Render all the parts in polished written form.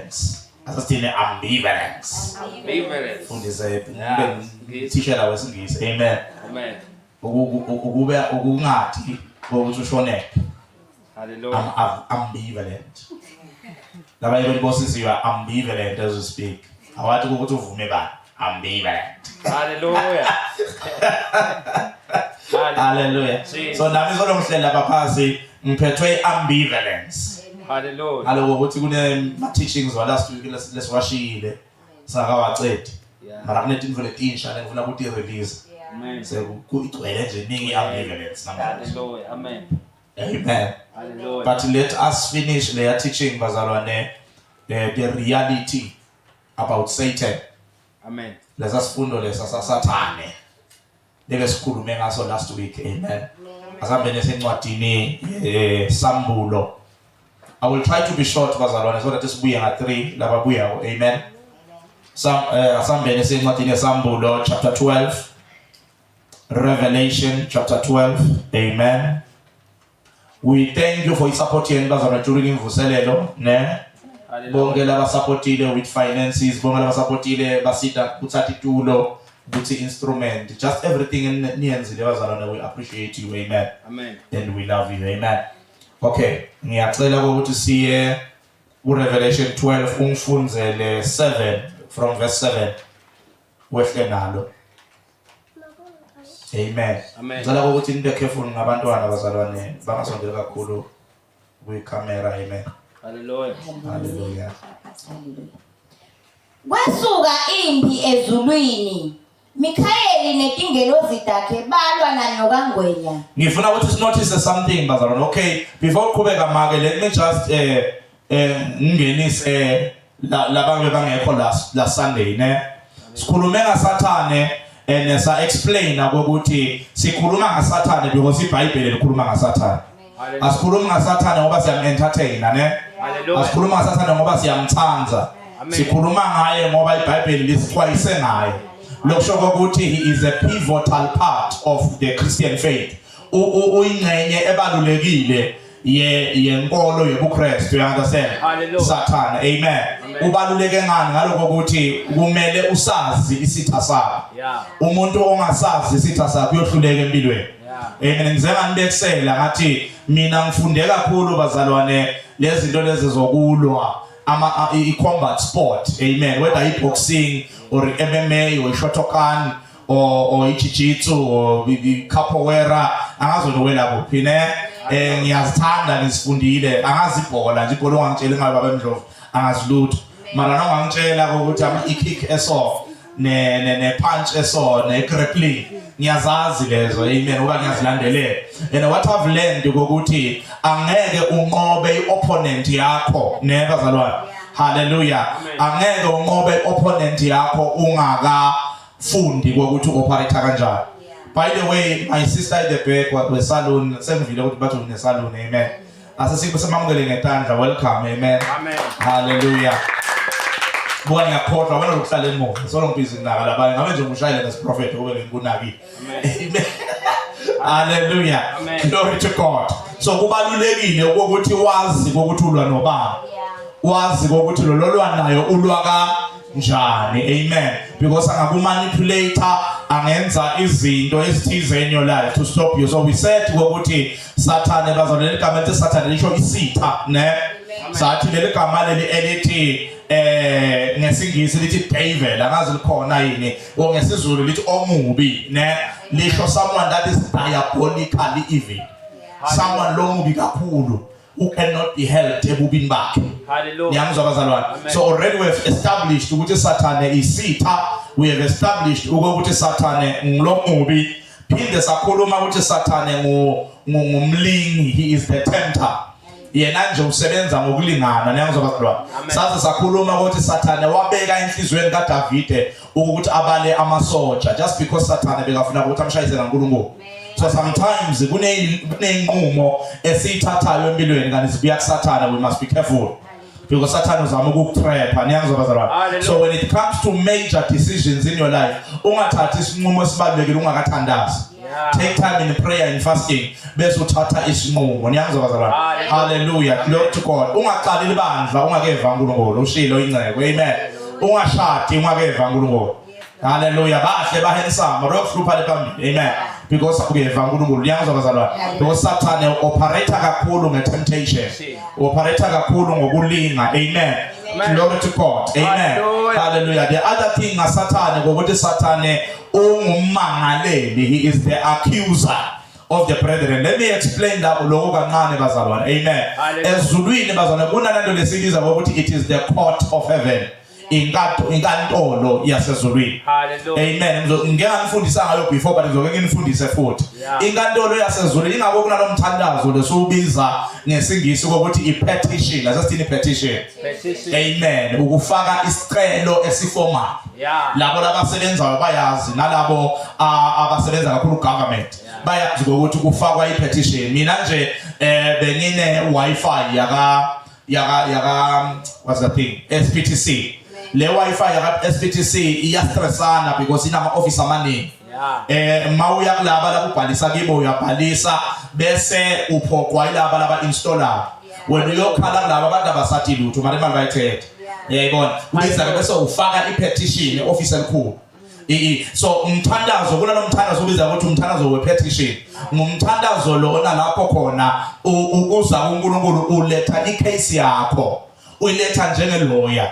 Ambivalence. Asasithini ambivalence? Ambivalence. Fundise Yeah. ube thishela wesingisi. Amen. Amen. Ukube ukungathi ukuthi ushonephi. Hallelujah. I'm ambivalent. Labanye bantu bosisi, you are ambivalent as you speak. Awathi ukuthi uvume bani. Ambivalent. Hallelujah. Hallelujah. Hallelujah. Jesus. So nami solo ngihleli lapha phansi ngiphethwe ambivalence. Hallelujah. Ngaloko ukuthi kune ma teachings wa last week lesiwashiyile sakawacedi. Mara kunetinto letinsha lengifuna ukuthi release. Amen. Sekugcwele nje iningi ambivalence namanje. Hallelujah. Amen. Amen. Hallelujah. But let us finish their teaching, bazalwane, the reality about Satan. Amen. Lesa sifundo lesa sasathane. Lebe sikhulume ngaso last week. Amen. Asambene sencwadini Sambulo. I will try to be short, bazalwane, so that sibuye nga 3 lababuyayo. Amen. Sam asambene sencwadini yeSambulo chapter 12. Revelation chapter 12. Amen. We thank you for support yenu, bazalwane, during imvuselelo, ne? Hallelujah. Bonke labasupportile with finances, bonke labasupportile basida kuthatha itulo, ukuthi instrument, just everything niyenzile, bazalwane, we appreciate you. Amen. Amen. And we love you. Amen. Okay, ngiyacela ukuthi siye ku Revelation 12, ungifundzele 7, from verse 7 wehle nalo. Amen. Amen. Ngicela ukuthi nibe careful ngabantwana, bazalwane, bangasondeli kakhulu kwi-camera. Amen. Hallelujah. Hallelujah. Kwasuka impi ezulwini. Mikhayeli netingelozi takhe balwa naNyokangwenya. Ngifuna ukuthi sinotice something, bazalwane. Okay, before uqhubeka make, let me just ngingenise labantu bangekho last Sunday, ne? Sikhulume ngaSathane and sa explain ukuthi sikhuluma ngaSathane because iBhayibheli likhuluma ngaSathane. Hallelujah. Asikhulumi ngaSathane ngoba siyam-entertain, ne? Hallelujah. Asikhuluma ngaSathane ngoba siyamthanda. Amen. Sikhuluma ngaye ngoba iBhayibheli lisixwayise ngaye. Lokusho ukuthi he is a pivotal part of the Christian faith. Uyingxenye ebalulekile ye yenkolo yobuKristu, you understand? Hallelujah. Satan, amen. Amen. Ubaluleke ngani? Ngaloko ukuthi kumele usazi isitha sakho. Umuntu ongasazi isitha sakhe uyohluleka empilweni. Amen. Ngize nganibekisela ngathi mina ngifunde kakhulu, bazalwane, lezi zinto lezi zokulwa ama i-combat sport, amen, whether i-boxing or i-MMA or i-Shotokan or i-jiu-jitsu or i-capoeira, angazi wena kuphi, ne? Ngiyazithanda, ngizifundile. Angazi ibhola nje, ibhola ungangitsheli ngayo, baba Mdlovu, angazi lutho, mara nongangitshela ukuthi ama i-kick eso ne punch eso ne grappling, ngiyazazi lezo, amen, ngoba ngiyazilandelela. And what I've learned ukuthi angeke unqobe iopponent yakho, ne bazalwane? Hallelujah. Angeke unqobe iopponent yakho ungakafundi ukuthi uoperate kanjani. By the way, my sister in the back we salon, sengivile ukuthi bathi une salon. Amen. Asesibe semamukele ngetandla. Welcome, amen. Amen. Hallelujah. Buka, ngiyakhohlwa wena lokuhlala emuva solo ngibhizi nginaka labanye, ngabe nje ngishayile nesiprofetho kube bengikunakile. Amen. Hallelujah. Amen. Glory to God. So kubalulekile ukuthi wazi ukuthi ulwa nobani, wazi ukuthi lo lolwa nayo ulwa kanjani, amen, because angakumanipulate, angenza izinto ezithize in your life to stop you. So we said ukuthi Sathane, bazalwane, leli gama elithi Sathane lisho isitha, ne? Sathi leli gama leli elithi ngesiNgisi lithi devil, angazi likhona yini, or ngesiZulu lithi omubi, ne? Lisho someone that is diabolically evil, someone lomubi kakhulu who cannot be helped ebubini bakhe. Hallelujah. Niyangizwa, bazalwane? Amen. So already we have established ukuthi Sathane isitha. We have established ukuthi Sathane ngilomubi. Phinde sakhuluma ukuthi Sathane ngumlingi, he is the tempter. Yena nje usebenza ngokulingana, niyangizwa, bazalwane? Amen. Saze sakhuluma ukuthi Sathane wabeka enhliziyweni kaDavide ukuthi abale amasoja just because Sathane bekafuna ukuthi amshayise kaNkulunkulu. So sometimes kuneyinqumo esiyithathayo empilweni kanti sibuya kuSathane. We must be careful because Satan uzama ukukutrapha, niyangizwa, bazalwane? Hallelujah. So when it comes to major decisions in your life, ungathathi isinqumo esibalulekile ungakathandazi. Take time in prayer and fasting bese uthatha isinqumo. Niyangizwa bazalwane? Hallelujah. Glory to God. Ungaqali libandla ungakeva uNkulunkulu. Ushilo inceko. Amen. Ungashadi ungakeva uNkulunkulu. Hallelujah. Bahle bahandsome. Rokuhlupha le phambili. Amen. Because akuyeva uNkulunkulu. Niyangizwa bazalwane? Because Sathane operate kakhulu nge-temptation. Operate kakhulu ngokulinga. Amen. Glory to God. Amen. Hallelujah. The other thing ngaSathane ngokuthi Sathane ungummangaleli. He is the accuser of the brethren. Let me explain that lokho kancane bazalwane. Amen. Ezulwini bazalwane kunalento lesibiza ngokuthi it is the court of heaven. Inkato inkantolo yasezulwini. Amen. Ngike nganifundisa ngayo before but ngizoke nginifundise futhi. Inkantolo yasezulwini ingakho kunalomthandazo lesubiza ngesingisi kokuthi i-petition. Asesithini petition? Petition. Amen. Ukufaka isicelo esiformal. Labo labasebenzayo bayazi nalabo abasebenza kakhulu government bayazi ukuthi kufakwa i-petition. Mina nje eh bengine Wi-Fi yaka yaka yaka what's that thing SPTC. Le Wi-Fi yaka SPTC iyastressana because inama office amaningi. Eh mawuya kulaba labubhalisa kibo uyabhalisa bese uphoqwa ilaba laba installer. Wena uyokhala kulaba abantu abasathi lutho mara imali bayithethe. Uyayibona? Ubiza ke bese ufaka i-petition e-office elikhulu. So umthandazo kunalomthandazo ubiza ukuthi umthandazo we-petition. Ngumthandazo lona lapho khona uza kuNkulunkulu uletha i-case yakho. Uyiletha njengeloya.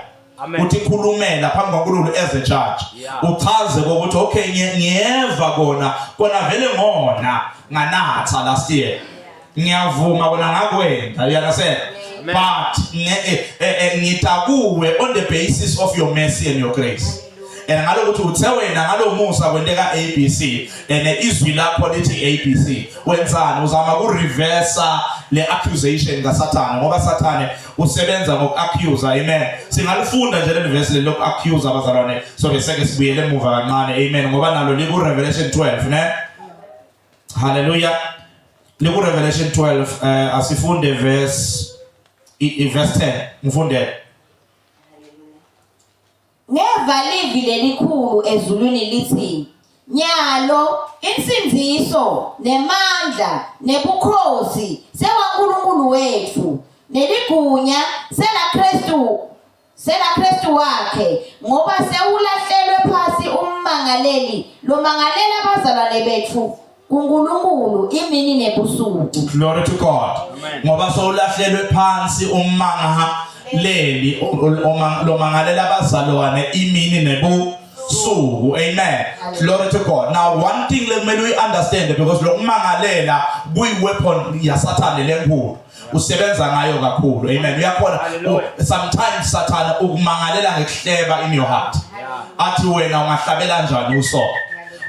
Uthi khulumela phambi kwaNkulunkulu as a judge. Uchaze ukuthi okay ngiyeva kona kona vele ngona nganatha last year. Ngiyavuma kona ngakwenza you understand? But ngitakuwe on the basis of your mercy and your grace. And ngalokuthi uthe wena ngalomusa kwenteka ABC and izwi lakho lithi ABC wenzani uzama ku reverse le accusation kaSathane ngoba Sathane usebenza ngoku-accuse amen singalifunda nje leli verse leli loku-accuse abazalwane so bese ke sibuyele emuva kancane amen ngoba nalo liku Revelation 12 ne hallelujah liku Revelation 12 eh asifunde verse i verse 10 ngifunde Ngeva livi lelikhulu ezulwini lithi, Nyalo insindziso nemandla nebukhosi sekwaNkulunkulu wetfu, neligunya selaKhristu selaKhristu wakhe, ngoba sewulahlelwe phasi ummangaleli lomangalela abazalwane betfu kuNkulunkulu imini nebusuku. Glory to God. Ngoba sowulahlelwe phansi ummangaleli lomangalela abazalwane imini nebusuku. Amen. Glory to God. Now one thing lekumele uyi understand because lokumangalela kuyi weapon yaSathane lenkulu. Usebenza ngayo kakhulu. Amen. Uyakhona sometimes Sathane ukumangalela ngekuhleba in your heart. Athi wena ungahlabela njani uso?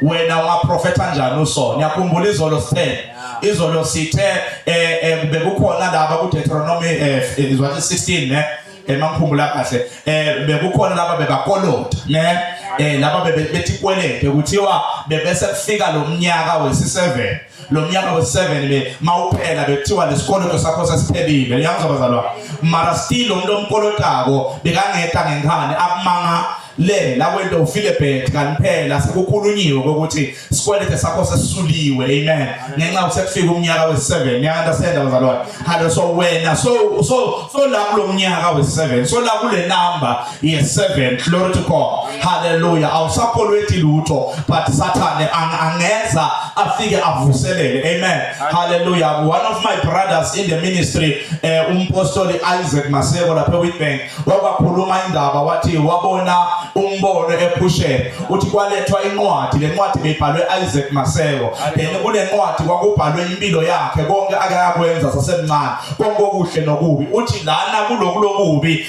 Wena ungaprofetha kanjani uso? Niyakhumbula izolo sithe izolo sithe eh, eh bekukhona laba ku Deuteronomy eh, is what 16 ne emangikhumbula kahle eh bekukhona laba bebakolota ne eh laba bebethi kwelede kuthiwa bebese kufika lo mnyaka wesi7 lo mnyaka wesi7 be mawuphela bekuthiwa lesikoloto sakho sesiphelile uyangizwa bazalwa mara still umuntu omkolotako bekangeta ngenkani akumanga le la kwento ufile bad kanti phela sekukhulunyiwe ukuthi sikwelete sakho sesisuliwe amen ngenxa usekufika umnyaka we7 you understand bazalwane halo so wena so so so la kulomnyaka we7 so la kule number ye7 glory to God hallelujah awusakholweti lutho but sathane angeza afike avuselele amen hallelujah one of my brothers in the ministry eh umpostoli Isaac Maseko lapha eWitbank Wakwakhuluma indaba wathi wabona umbono ephusheni uthi kwalethwa incwadi le ncwadi beyibhalwe Isaac Maseko then kule ncwadi kwakubhalwe impilo yakhe konke ake akwenza sasemncane konke okuhle nokubi uthi lana kuloku lokubi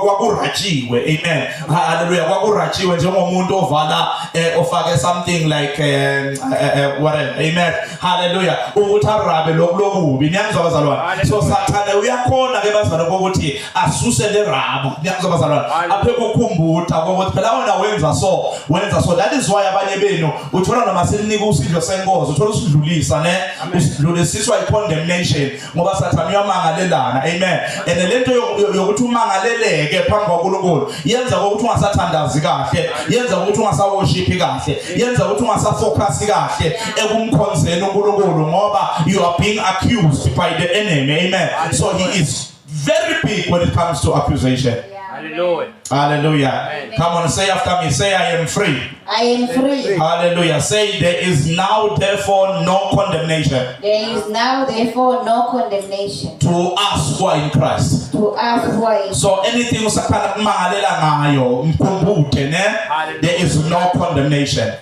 kwakuratshiwe amen haleluya kwakuratshiwe njengomuntu ovala eh, ofake something like eh, eh, whatever amen haleluya ukuthi arabe lokhu lokubi niyangizwa bazalwane so sathane uyakhona ke bazalwane ukuthi asuse le raba niyangizwa bazalwane aphe kukhumbuta uyakukhumbuta ukuthi phela wena wenza so, wenza so. That is why abanye benu uthola noma seninika usidlo senkosi, uthola usidlulisa ne, usidlulisiswa i-condemnation ngoba Sathane uyamangalelana. Amen. And lento yokuthi umangaleleke phambi kwaNkulunkulu yenza ukuthi ungasathandazi kahle, yenza ukuthi ungasaworship kahle, yenza ukuthi ungasafocus kahle ekumkhonzeni uNkulunkulu ngoba you are being accused by the enemy. Amen. So he is very big when it comes to accusation. Hallelujah. Hallelujah. Come on, say after me. Say, I am free. I am free. Hallelujah. Say, there is now therefore no condemnation There is now therefore no condemnation to us who are in Christ. to us who are in So anything usathana kumangalela ngayo, mkhumbute ne? There is no condemnation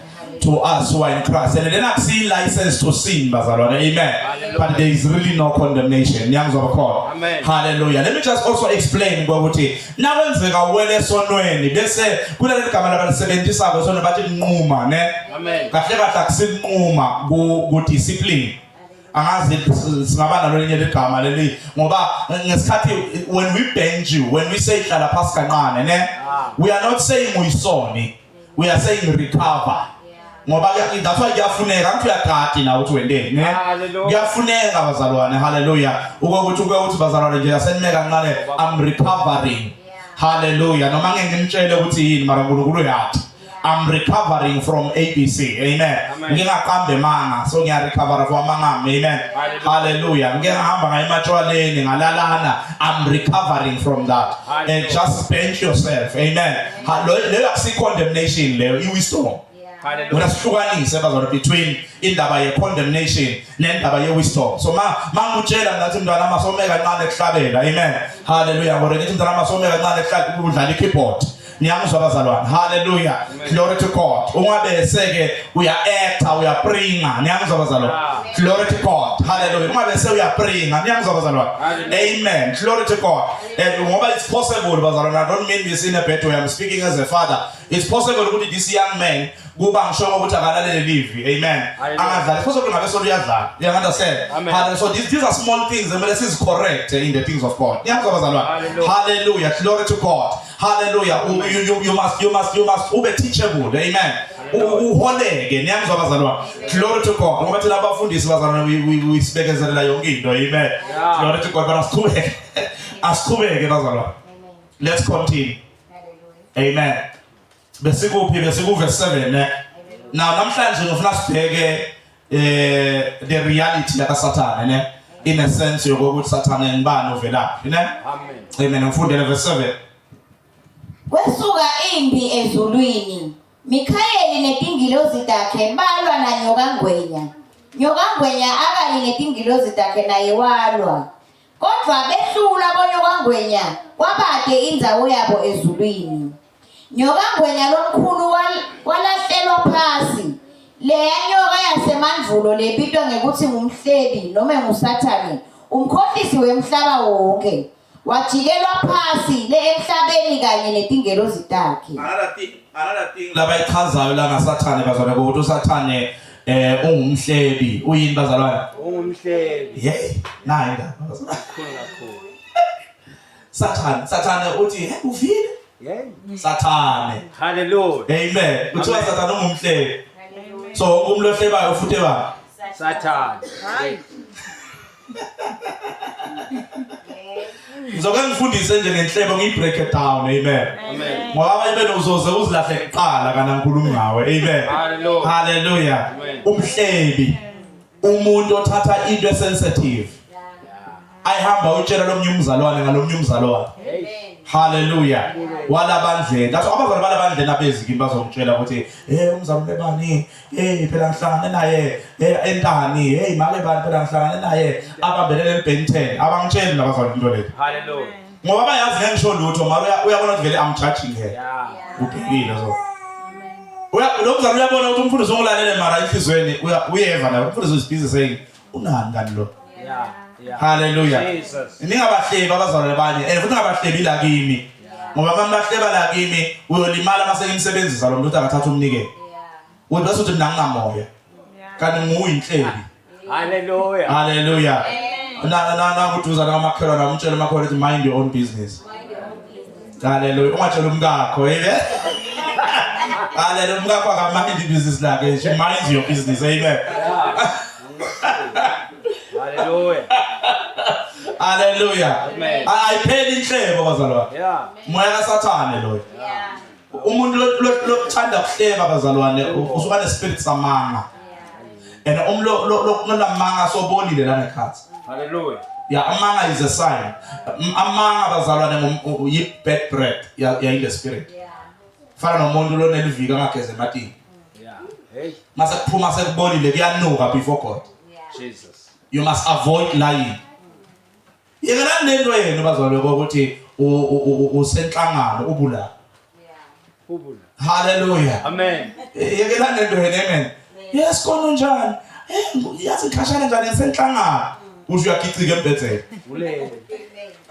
to us who are in Christ. And then akusiyi license to sin bazalwane. Amen. Hallelujah. But there is really no condemnation. Niyangizwa bakhona. Amen. Hallelujah. Let me just also explain ukuthi nakwenzeka uwele esonweni bese kunaleli gama labalisebenzisako esonweni bathi nquma ne. Amen. Kahle kahle akusinquma ku ku discipline. Angazi singaba nalo linye ligama leli ngoba ngesikhathi when we bench you, when we say hlala phasi kancane ne, we are not saying uyisoni. We are saying recover. Ngoba that's why kuyafuneka ngithi uyagadi na ukuthi wendeni ne. Hallelujah. Kuyafuneka bazalwane, hallelujah. Ukuthi ukuthi bazalwane nje asenime kancane, I'm recovering. Hallelujah. Noma ngeke ngimtshele ukuthi yini mara uNkulunkulu uyathi. I'm recovering from ABC. Amen. Amen. Ngingaqambe manga, so ngiya recover from amanga ami. Amen. Hallelujah. Hallelujah. Ngike ngahamba ngaye ematshwaleni ngalalana. I'm recovering from that. And Hallelujah. just bench yourself. Amen. Leyo akusi condemnation leyo, i wisdom. Hallelujah. Wena sihlukanise bazalwane between indaba ye condemnation nendaba ye wisdom. So ma mangutshela mina ukuthi mntwana masome kancane kuhlabela. Amen. Hallelujah. Ngore ngithi mntwana masome kancane kuhlabela udlala i-keyboard. Niyangizwa bazalwane. Hallelujah. Glory to God. Ungabese ke uya actor uyapringa. Niyangizwa bazalwane. Glory to God. Hallelujah. Ungabese uyapringa. Niyangizwa bazalwane. Amen. Glory to God. And ngoba it's possible bazalwane, I don't mean this in a bad way. I'm speaking as a father. It's possible ukuthi this young man kuba ngisho ukuthi akalalele live. Amen. Angadlali. It's possible ngabe solo uyadlala. You understand? Amen. Hallelujah. So these are small things emele sizi correct in the things of God. Niyangizwa bazalwane. Hallelujah. Hallelujah. Glory to God. Hallelujah. You, you, you must you must you must ube teachable. Amen. Uholeke. Niyangizwa bazalwane. Glory to God. Ngoba thina abafundisi bazalwane we sibekezelela yonke into. Amen. Yeah. Glory to God. But asiqhubeke. Asiqhubeke bazalwane. Let's continue. Amen. Besikuphi? Besiku verse 7 ne. Now namhlanje ngifuna sibheke the reality yakaSathane ne. In a sense yokuthi Sathane ngibani, uvelaphi ne. Amen. Amen. Ngifundele verse 7. Kwesuka impi ezulwini. Mikhayeli netingilozi takhe balwa naNyokangwenya. Nyokangwenya akanye netingilozi takhe naye walwa. Kodwa behlula boNyokangwenya kwabade indzawo yabo ezulwini. Nyokangwenya lomkhulu walahlelwa phasi. Leya nyoka yasemandvulo lebitwa ngekuthi ngumhlebi noma nguSathane, umkhohlisi wemhlaba wonke. Wajikelwa phasi le emhlabeni kanye netingelozi takhe. Another thing labayichazayo la ngaSathane bazalwane ukuthi uSathane ungumhlebi. Uyini bazalwane? Ungumhlebi. Hey, nayi indaba bazalwane. Khulu kakhulu. Sathane uthi hey uvile? Yeah. Sathane. Hallelujah. Amen. Kuthiwa Amen. Sathane ungumhlebi. So wonke umuntu ohlebayo futhi ba Satan. Ngizoke ngifundise nje ngenhlebo ngiyi-break it down. Amen. Amen. Ngoba abanye benu uzoze uzilahle kuqala kana ngikhuluma ngawe. Amen. Hallelujah. Hallelujah. Amen. Umhlebi umuntu othatha into esensitive ayihamba uyitshela lomnye umzalwane ngalomnye umzalwane. Hey. Hallelujah. Walabandleni. That's abazalwane balabandleni abezi kimi bazongitshela ukuthi hey umzalwane bani, hey phela ngihlangane naye hey entani, hey make bani phela ngihlangane naye abambelele eBen 10. Abangitsheli nabazalwane into leyo. Hallelujah. Ngoba bayazi ngeke ngisho lutho mara uyabona ukuthi vele I'm judging her. Yeah. Ubhekile so. Uya lo mzalwane uyabona ukuthi umfundisi ongilalele mara enhlizweni uyeva naye umfundisi is busy saying unani kanti lo. Yeah. Yeah. Hallelujah. Jesus. Ningabahlebi abazalwane banye and futhi ningabahlebi la kimi. Ngoba manibahleba la kimi uyolimala mase ngimsebenzisa lo muntu ukuthi akathatha umnikelo. Uthi bese uthi mina nginamoya. Kanti nguye inhlebi. Hallelujah. Hallelujah. Na na na kuduza namakhelwane umtshele umakhelwane ukuthi mind your own business. Hallelujah. Ungatshela umkakho, amen. Hallelujah. Umkakho akamind ibhizinisi lakhe. She minds your business. Amen. Hallelujah. Hallelujah. Amen. Ayipheli inhlebo bazalwane. Yeah. Moya kaSathane loyo. Yeah. Umuntu lokuthanda kuhleba bazalwane usuka nespirit samanga. And umlo lokulamanga sobolile la ngekhathi. Hallelujah. Yeah, amanga is a sign. Amanga bazalwane yi bad breath ya in the spirit. Yeah. Fana nomuntu lonelivika angageze ematini. Yeah. Hey. Mase kuphuma sekubolile kuyanuka before God. Yeah. Jesus. You must avoid lying. Yekelani lento yenu bazalwane ukuthi usenhlangano ubula. Yeah. Ubula. Hallelujah. Amen. Yekelani lento yenu amen. Yes kona njani? Eh yazi ngikhashana njani ngisenhlangano. Usho uyagicika embhedzeni. Ule.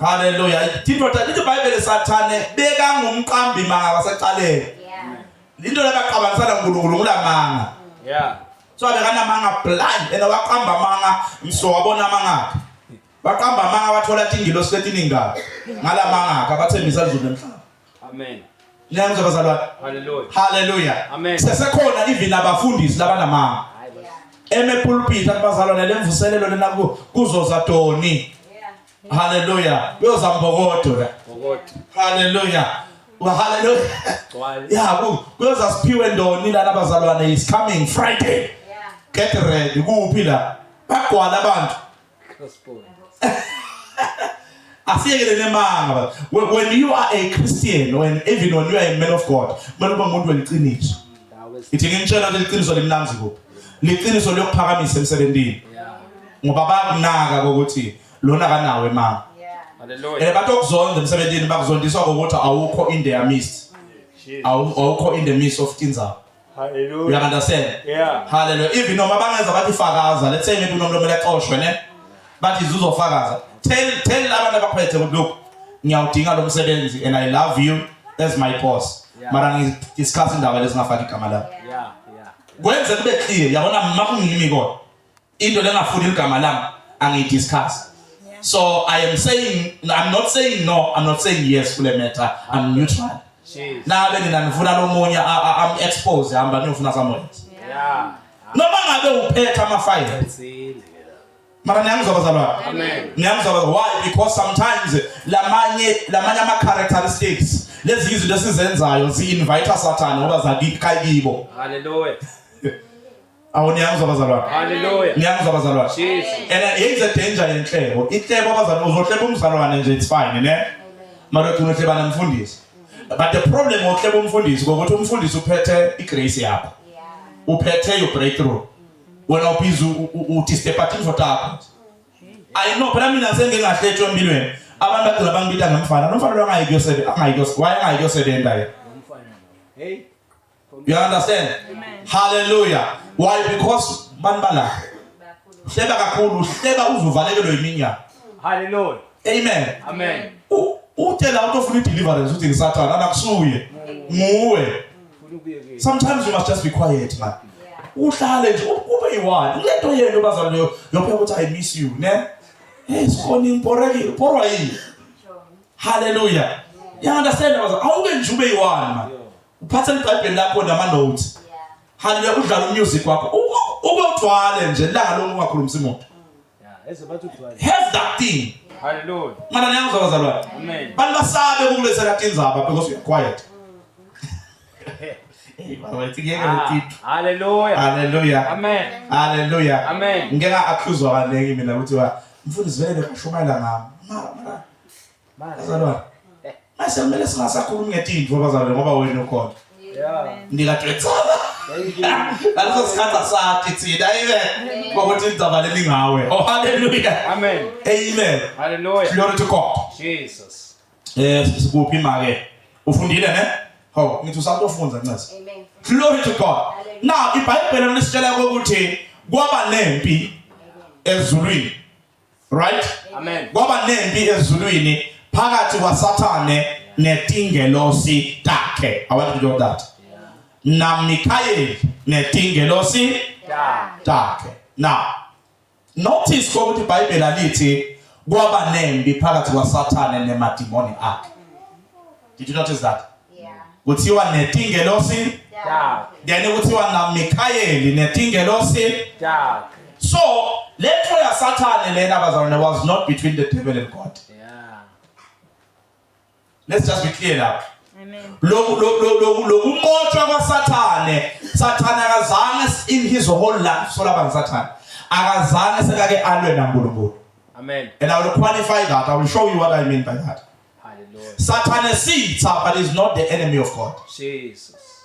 Hallelujah. Indoda lithi iBhayibheli sathane bekangumqambi manga wasecaleni. Yeah. Into labaqabanisana uNkulunkulu kulamanga. Yeah. So bekanamanga blind and waqamba amanga mso wabona amanga. Baqamba amanga wathola tingilosi letiningi ngalamanga akhe abathembisa izulu nemhlaba. Amen. Niyangizwa bazalwane? Hallelujah. Hallelujah. Amen. Sesekhona even abafundisi labanamanga. Hayi bas. Eme pulpit abazalwane lemvuselelo lena kuzoza doni. Yeah. Hallelujah. Kuyoza mbokodo la. Bokodo. Hallelujah. Well, hallelujah. Gcwale. Yeah, kuyoza siphiwe ndoni lana bazalwane is coming Friday. Yeah. Get ready kuphi la? Bagwala abantu. Crossbow. Asiyekele nemanga ba. When you are a Christian when even when you are a man of God, kumele ube umuntu weliqiniso. Dawe. Ithi ngimtshela ukuthi liqiniso limnanzi kuphi. Liqiniso liyokuphakamisa emsebenzini. Yeah. Ngoba bayakunaka ukuthi lona kanawo emanga. Yeah. Hallelujah. And batokuzonda emsebenzini bakuzondiswa ngokuthi awukho in their midst. Jesus. Awukho in the midst of tindzaba. You Hallelujah. understand? Yeah. Hallelujah. Even noma bangenza bathi fakaza, let's say maybe unomlomo lexoshwe ne. Bathi uzofakaza. Tell abantu abaphethe ukuthi look, ngiyawudinga lo msebenzi and I love you as my boss. Yeah. Mara ngidiscuss indaba lesingafaki igama lami. Yeah. Yeah. Kwenze kube clear, yabona makungimi kodwa. Into lengafuni igama lami angiyidiscuss. So I am saying I'm not saying no, I'm not saying yes kule matter. I'm neutral. Jesus. Nabe nina ngifuna lomunye I'm exposed hamba niyofuna somewhere else. Yeah. Noma ngabe uphethe ama-file That's mara niyangizwa bazalwane Amen. niyangizwa bazalwane why because sometimes lamanye ama-characteristics lezi izinto esizenzayo zi-invite sathane ngoba zakibo Hallelujah. awu niyangizwa bazalwane Hallelujah. niyangizwa bazalwane Jesus. and here's a danger yenhlebo inhlebo bazalwane uzohleba umzalwane nje it's fine ne mara ugcina uhleba nomfundisi but the problem ngokuhleba umfundisi ngokuthi umfundisi uphethe igrace yakho Yeah. uphethe your breakthrough wena ubhizi udisturba tintfo takho I know phela mina sengingahletshwa empilweni abantu bagcina bangibita ngemfana lo mfana lo angayi kuyosebenza angayi kuyosebenza why angayi kuyosebenza yena Umfana lo. Hey. You understand? Amen. Hallelujah. Why? Because bantu bala hleba kakhulu uhleba uzuvalekelwe iminyaka. Hallelujah. Amen. Amen. Uthe la utofuna i-deliverance uthi ngisathana anakusuye nguwe. Ufuna ukuyekela. Sometimes you must just be quiet man. Uhlale nje ube yi-one. Lento yenu bazalwane yopheka ukuthi I miss you ne. Hey sikhona imporekile uporwa yini? Hallelujah. You understand bazalwane? Awuke nje ube yi-one man. Uphathe iBhayibheli lakho nama notes. Yeah. Hallelujah udlala umusic wakho. Ube ugcwale nje ilanga lonke ungakhulumisi muntu. Yeah. Eze bathi ugcwale. Have that thing. Hallelujah. Mana niyangizwa bazalwane. Amen. Bantu basabe ukulethela tindzaba because we are quiet. Hey, baba, ithi ngeke Ah, letithu. Hallelujah. Hallelujah. Amen. Hallelujah. Amen. Ngike nga-accuse kaningi mina ukuthi wa mfundisi vele bekashumayela ngami. Mara mara Mara. bazalwane. Mase kumele singasakhulumi ngetintfo bazalwane ngoba wena ukhona. Yeah. Ndikadwetsana. Thank you. Ngaleso sikhathi asathi thina amen. Ngokuthi indzaba lelingawe. Oh hallelujah. Amen. Amen. Hallelujah. Glory to God. Jesus. Sikuphi make? Ufundile ne? Hawu, ngithi usatofunza ncese. Amen. Glory to God. Now iBhayibheli lisitshela ukuthi kwaba nempi ezulwini. Right? Amen. Kwaba nempi ezulwini phakathi kwaSathane netingelosi takhe. I want you to know that. Na Mikayeli netingelosi Yeah. takhe. Now, notice ukuthi iBhayibheli alithi kwaba nempi phakathi kwaSathane nemadimoni akhe. Did you notice that? Yeah. Kuthiwa netingelosi Takhe. then kuthiwa naMikhayeli netingelosi. Takhe. So lento yaSathane lena bazalwane was not between the devil and God. Yeah. Let's just be clear now. Amen. Lokunqotshwa kwaSathane, Sathane akazange in his whole life solaba ngiSathane. Akazange sekake alwe naNkulunkulu. Amen. And I will qualify that. I will show you what I mean by that. Hallelujah. Sathane sitha but is not the enemy of God. Jesus.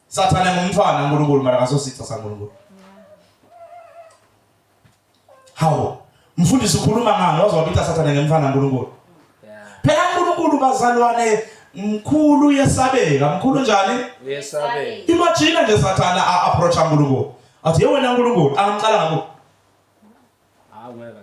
Sathane ngumntwana kaNkulunkulu mara akasositha saNkulunkulu. Hawu, mfundisi ukhuluma ngani waze wabita Sathane ngemfana kaNkulunkulu? Yeah. Phela uNkulunkulu bazalwane mkhulu yesabeka, mkhulu njani? Uyesabeka. Imagine nje Sathane a approach uNkulunkulu. Athi ye wena uNkulunkulu, angiqala ngakho. Hawu ngeke.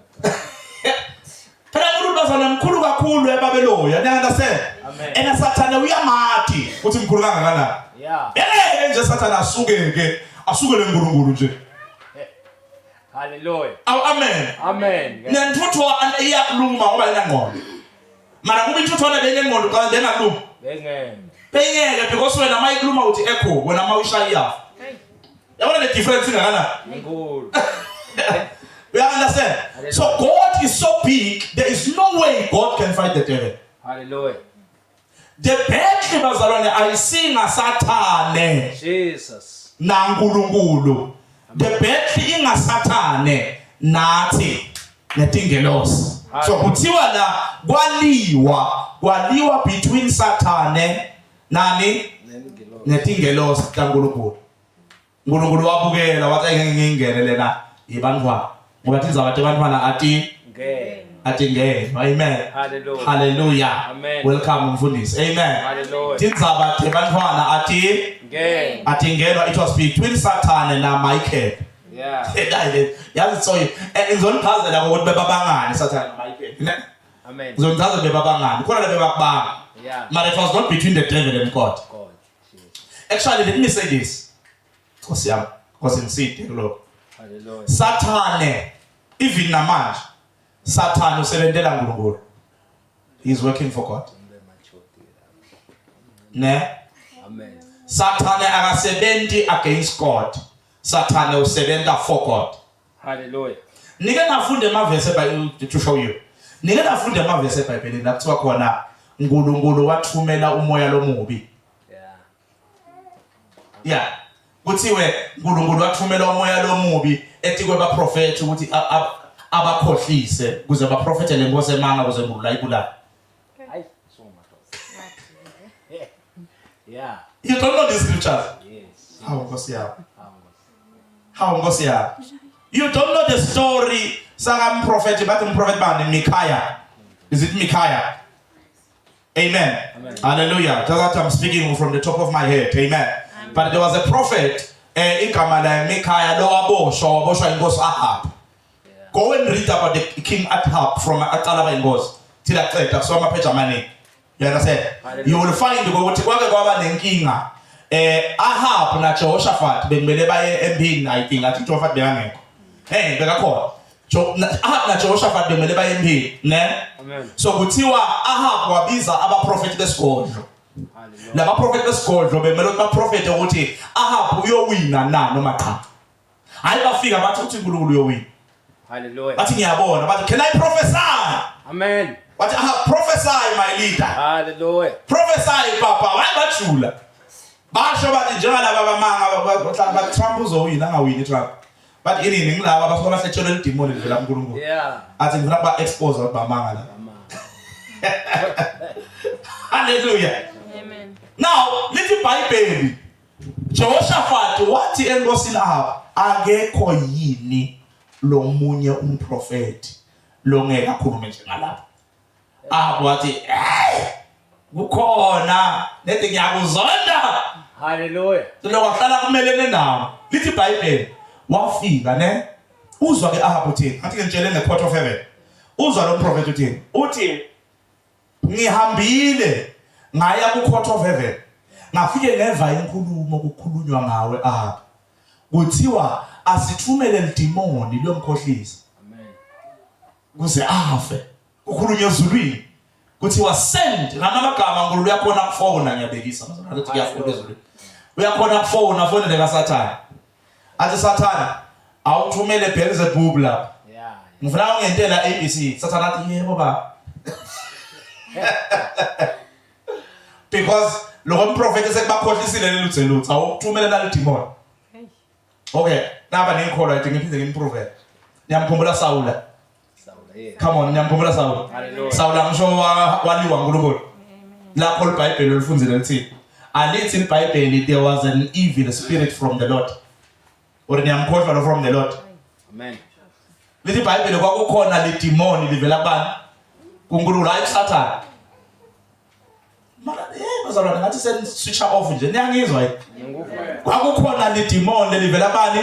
Phela uNkulunkulu bazalwane mkhulu kakhulu ebabeloya, you understand? Amen. Ena Sathane uyamati ukuthi mkhulu kangakanani. Yeah. Beke nje Sathane asukeke, asukele uNkulunkulu nje. Hallelujah. Awu amen. Amen. Nentuthwane iyakuluma ngoba inangqondo. Mara kuba intuthwane beyinengqondo xa bengakuluma. Bengeke. Beyingeke because wena mayikuluma uthi echo, wena mawuyishaya iyafa. Yabona le difference ingakanani? Inkulu. You understand? So God is so big, there is no way God can fight the devil. Hallelujah. The battle bazalwane ayisinga sathane Jesus. naNkulunkulu. The battle ingasathane nathi netingelosi. So kuthiwa la kwaliwa, kwaliwa between sathane nani Nengilosi. netingelosi kaNkulunkulu. uNkulunkulu wabukela wathi angeke ngingene lena yibantwana ngoba tindzaba tebantwana ati Ngeke. ati ngene. Amen. Hallelujah. Hallelujah. Amen. Welcome mfundisi. Amen. Hallelujah. Tindzaba tebantwana ati Ngeke. ati ngenwa it was between Satan na Michael. Yeah. Yazi so ngizonichazela ukuthi bebabangani Satan na Michael. Ne? Amen. Ngizonichazela bebabangani. Khona bebakubanga. Yeah. But it was not between the devil and God. God. Jesus. Actually let me say this. Nkosi yami, Nkosi ngiside kulokho. Hallelujah. Sathane even namanje Sathane usebenzela uNkulunkulu. He is working for God. Ne? Amen. Sathane akasebenzi against God. Sathane usebenza for God. Hallelujah. Nike nafunda emavesi eBhayibhelini to show you. Nike nafunda emavesi eBhayibhelini la kuthiwa khona uNkulunkulu wathumela umoya lomubi. Yeah. Yeah. Kuthiwe uNkulunkulu wathumela umoya lomubi etikwe baprofeti ukuthi abakhohlise kuze baprofethe lenkosi emanga kuze uNkulunkulu ayibulale. Hayi, so madoda. Yeah. You don't know the scriptures. Yes. Hawu Nkosi yami. Hawu. Hawu Nkosi yami. You don't know the story sakamprofeti bathi umprofeti bani Micaiah. Is it Micaiah? Amen. Amen. Hallelujah. Just that I'm speaking from the top of my head. Amen. Amen. But there was a prophet igama laye Micaiah lo waboshwa waboshwa inkosi Ahab. Yeah. Go and read about the king Ahab from aqala ba inkosi till aqeda kusoma amapage amaningi. You understand? Hallelujah. You will find ukuthi kwake kwaba nenkinga. Ahab na Jehoshaphat bekumele baye empini I think athi Jehoshaphat bekangekho. Hey bekakhona. Ahab na Jehoshaphat bekumele baye empini, ne? Amen. So kuthiwa Ahab wabiza abaprofeti besigodlo. Hallelujah. Laba prophet besigodlo bekumele ukuthi baprofete ukuthi Ahab uyowina na noma cha. Hayi bafika bathi uthi uNkulunkulu uyowina. Hallelujah. Bathi ngiyabona bathi can I prophesy? Amen. Bathi Ahab prophesy my leader. Hallelujah. Prophesy papa. Hayi bajula. Basho bathi njengalaba bamanga ba Trump uzowina angawini Trump. Bathi inini ngilaba basuka bahletshelwe lidimoni livela kuNkulunkulu. Yeah. Athi ngifuna kuba expose ukuthi bamanga la. Amen. Hallelujah. Amen. Now, lithi iBhayibheli Jehoshaphat wathi enkosini Ahab akekho yini lomunye umprofeti longeke akhulume njengalapha. Ahab wathi hey kukhona nethi ngiyakuzonda. Hallelujah. Lokho ahlala kumelene nawo. Lithi iBhayibheli wafika ne uzwa ke Ahab uthini? Athi ke ngitshele nge court of heaven. Uzwa lo mprofeti uthini? Uthi ngihambile ngaya ku court of heaven ngafike ngeva inkulumo kukhulunywa ngawe Ahab kuthiwa asithumele lidimoni liyomkhohlisa Amen. kuze afe kukhulunywa ezulwini. Kuthiwa send ngamagama uNkulunkulu uyakhona kufona ngiyabekisa. Ngathi kuyafuna ezulwini. Uyakhona kufona afonele kaSathane. Athi Sathane awuthumele Beelzebub lapha. Yeah. Ngifuna ungentela ABC. Sathane athi yebo baba. Because lokho umprofeti sekubakhohlisile leluthe lutho awuthumele lalidimoni. Okay, naba ningikholwa nje ngiphinde ngimprove. Niyamkhumbula Sawula? Sawula, yeah. Come on, niyamkhumbula Sawula? Hallelujah. Sawula ngisho waliwa uNkulunkulu. Lapho iBhayibheli olifunzile lithi alithi iBhayibheli there was an evil spirit from the Lord. Or niyamkhohlwa lo from the Lord. Amen. Lithi iBhayibheli kwakukhona lidimoni livela kubani? KuNkulunkulu hayi kuSathane. Mara eh bazalwane ngathi sen switch off nje niyangizwa yini? Kwakukhona lidimoni lelivela bani?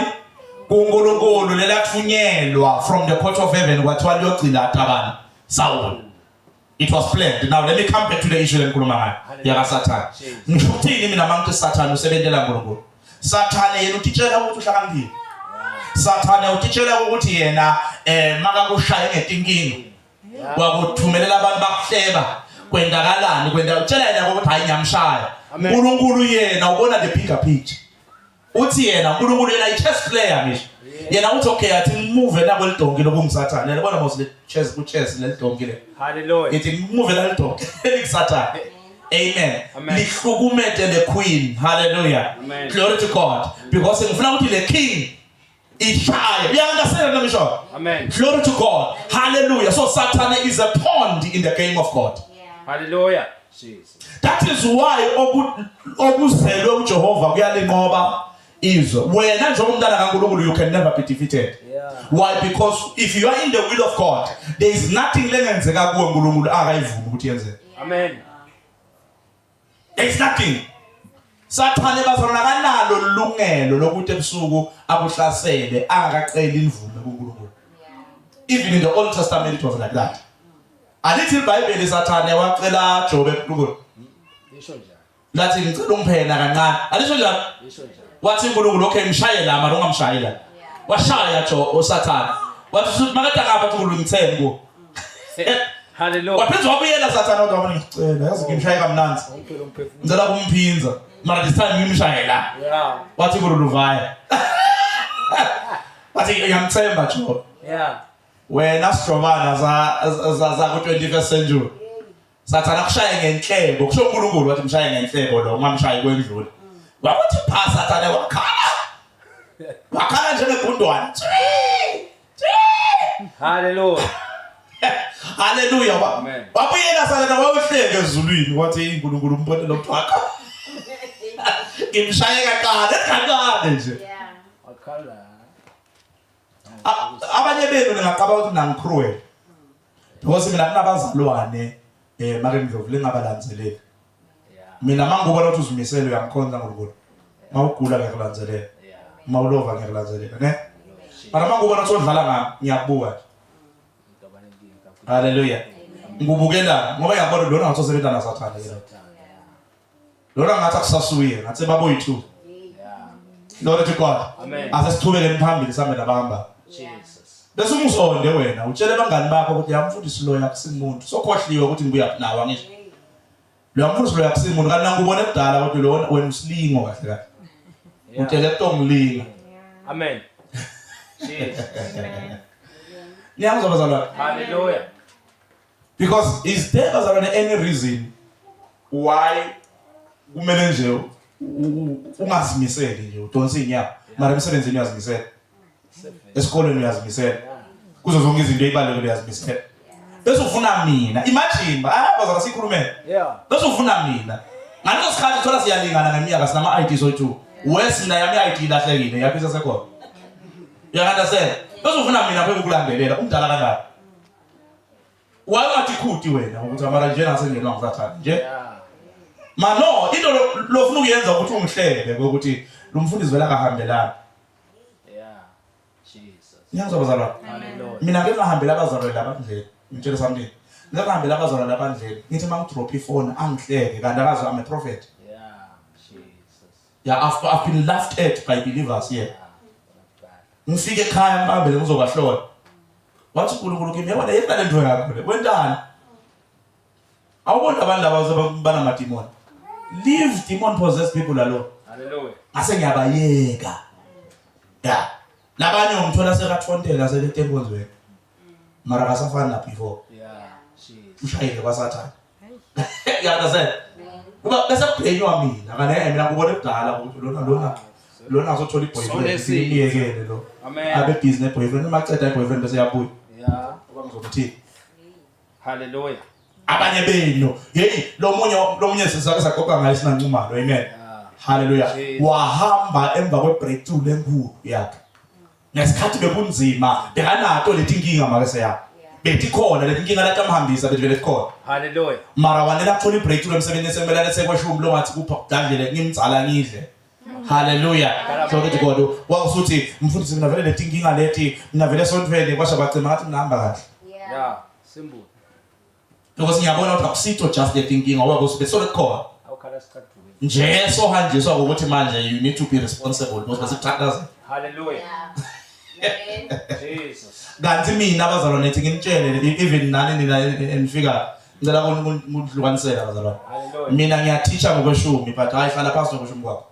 KuNkulunkulu lelathunyelwa from the court of heaven kwathiwa liyogcina tabani Saul. It was planned. Now let me come back to the issue lengikhuluma ngayo yaka Satan. Ngisho ukuthini mina mangithi Satan usebenzela uNkulunkulu. Sathane yena utitshela ukuthi uhlakaniphile. Sathane utitshela ukuthi yena eh makakushaye ngetinkinga wakuthumelela abantu bakuhleba kwendakalani kwenda utshela yena ukuthi hayi ngiyamshaya uNkulunkulu yena ubona the bigger picture uthi yena uNkulunkulu yena i-chess player ngisho yena uthi okay athi ngimuve nako lidonki lokungisathane yabona mos le chess ku chess le lidonki le hallelujah ithi ngimuve la lidonki elikusathane amen lihlukumete le queen hallelujah glory to god because ngifuna ukuthi le king ishaye uya-understand noma ngisho amen glory to god hallelujah so satan is a pawn in the game of god Yeah. hallelujah jesus that is why okuzelwe uJehova kuyalinqoba izwe wena njengomntana kaNkulunkulu you can never be defeated yeah why because if you are in the will of god there is nothing lengenzeka kuwe uNkulunkulu akayivumi ukuthi yenzeke amen There is nothing. Sathane bazalwana akanalo ilungelo lokuthi ebusuku akuhlasele angakaceli imvume kuNkulunkulu. Even in the Old Testament it was like that. Alithi iBhayibheli Sathane wacela Jobe kuNkulunkulu. Lisho njalo. Lathi ngicela ungiphena kancane. Alisho njalo? Lisho njalo. Wathi uNkulunkulu okay mshaye la mara ungamshayi la. Washaya Jo uSathane. Wathi makade ngapha uNkulunkulu ngitheni ku. Hallelujah. Waphinde wabuyela Sathane wathi wabona ngicela yazi ngimshaye kamnandi. Wonke lo mphefumulo. Ngicela kumphinza. Mara this time ngimshaye la. Yeah. Wathi kululuvaya. Wathi ngiyamthemba Jo. Yeah. Wena sijobana za za za ku 21st century. Sathane akushaye ngenhlebo. Kusho uNkulunkulu wathi mshaye ngenhlebo lo ungamshayi kwendlula. Wakuthi pha Sathane wakhala. Wakhala njengegundwane. Hallelujah. Hallelujah. Amen. Wabuyela Sathane wawuhleke ezulwini wathi uNkulunkulu umbone lo mntu wakho. Ngimshaye kancane kancane nje. Yeah. Wakhala. Abanye benu ningacabanga ukuthi mina ngicruel. Because mina kunabazalwane eh make Ndlovu lengabalandzeleli. Mina mangikubona ukuthi uzimisele uyamkhonza uNkulunkulu. Mawugula ngiyakulandzelela. Mawulova ngiyakulandzelela, ne? Mara mangikubona ukuthi udlala ngami ngiyakubuka nje. Hallelujah. Ngikubukela ngoba ngiyabona lona ngathi usebenza naSathane ke lo. Lona ngathi akusasuye, ngathi baboyi-two. Glory to God. Amen. Asesichubekeni phambili sambe nabahamba. Jesus. Bese umuzonde wena utshele abangani bakho ukuthi yamfundisi loya akusimuntu. Sokhohliwe ukuthi ngibuya nawe angisho. Lo yamfundisi loya akusimuntu kanti ngikubone kudala ukuthi lona wena usilingo kahle kahle. Utshele kutongilinga. Amen. Jesus. Niyangizwa bazalwane? Hallelujah. Because is there bazalwane any reason why kumele nje ungazimiseli nje udonsa inyawo mara emsebenzini uyazimisela esikolweni uyazimisela kuzo zonke izinto ezibalulekile uyazimisela bese ufuna mina imagine ah bazalwane sikhulumele bese ufuna mina ngaleso sikhathi thola siyalingana ngeminyaka sinama ID soyi-two wes mina yami i-ID ilahlekile yakho isesekhona uyakantasela bese ufuna mina phela ukulandelela umdala kangaka Wayengathi khuti wena ukuthi amara nje nasengenwa ngisathane nje. Ma no into lofuna ukuyenza ukuthi ungihlebe ukuthi lo mfundisi vele akahambelani. Yeah. Jesus. Ngiyazwa bazalwane. Mina ngeke ngahambela abazalwane laba ndlela. Ngitshela something. Ngeke ngahambela abazalwane laba ndlela. Ngithi mangidrop ifone angihleke kanti akazi I'm a prophet. Yeah. Jesus. Yeah, I've been laughed at by believers here. Ngifike ekhaya ngibambele ngizobahlola. Wathi uNkulunkulu kimi yabona yeka lento yakho le. Wentani? Awuboni abantu laba banamadimoni. Leave demon possessed people alone. Hallelujah. Ngase ngiyabayeka. Ya. Labanye umthola sekathontela selethe enkonzweni. Mara akasafani na before. Yeah. Jesus. Ushayile kwaSathane. You understand? Kuba bese kubhenywa mina kane mina ngubona kudala ukuthi lona lona lona azothola i-boyfriend Sonesi. ngiyekele lo. Amen. Abe busy ne-boyfriend uma ceda i-boyfriend bese yabuya. Yeah. Ngoba ngizokuthini? Hallelujah. Abanye benu hey lomunye lomunye sisake saxoxa ngaye sinancumalo amen. Yeah. Hallelujah. Jesus. Wahamba emva kwe-breakthrough lenkulu yakhe. Ngesikhathi bekunzima bekanato leti nkinga make seya. Betikhona leti nkinga latamhambisa bethi vele tikhona. Hallelujah. Mara wanele athola i-breakthrough emsebenzini sekumele alethe kweshumi lo ngathi kupha kudandlele ngimdzala ngidle. Hallelujah. Glory to God. Wawusuthi mfundisi mina vele leti nkinga leti mina vele esontweni kwasha kwacima ngathi mina hamba kahle. Yeah. Simple. Because ngiyabona ukuthi akusitho just leti nkinga ngoba kusuke solo kukhona. Awukhala sikhathi. Nje sohanjiswa ukuthi manje you need to be responsible because besikuthandaza. Hallelujah. Jesus. Kanti mina abazalwane ethi nginitshele even nani nina enifika ngicela kunihlukanisela bazalwane. Hallelujah. Mina ngiyathisha ngokweshumi but hayi hlala phansi nokweshumi kwakho.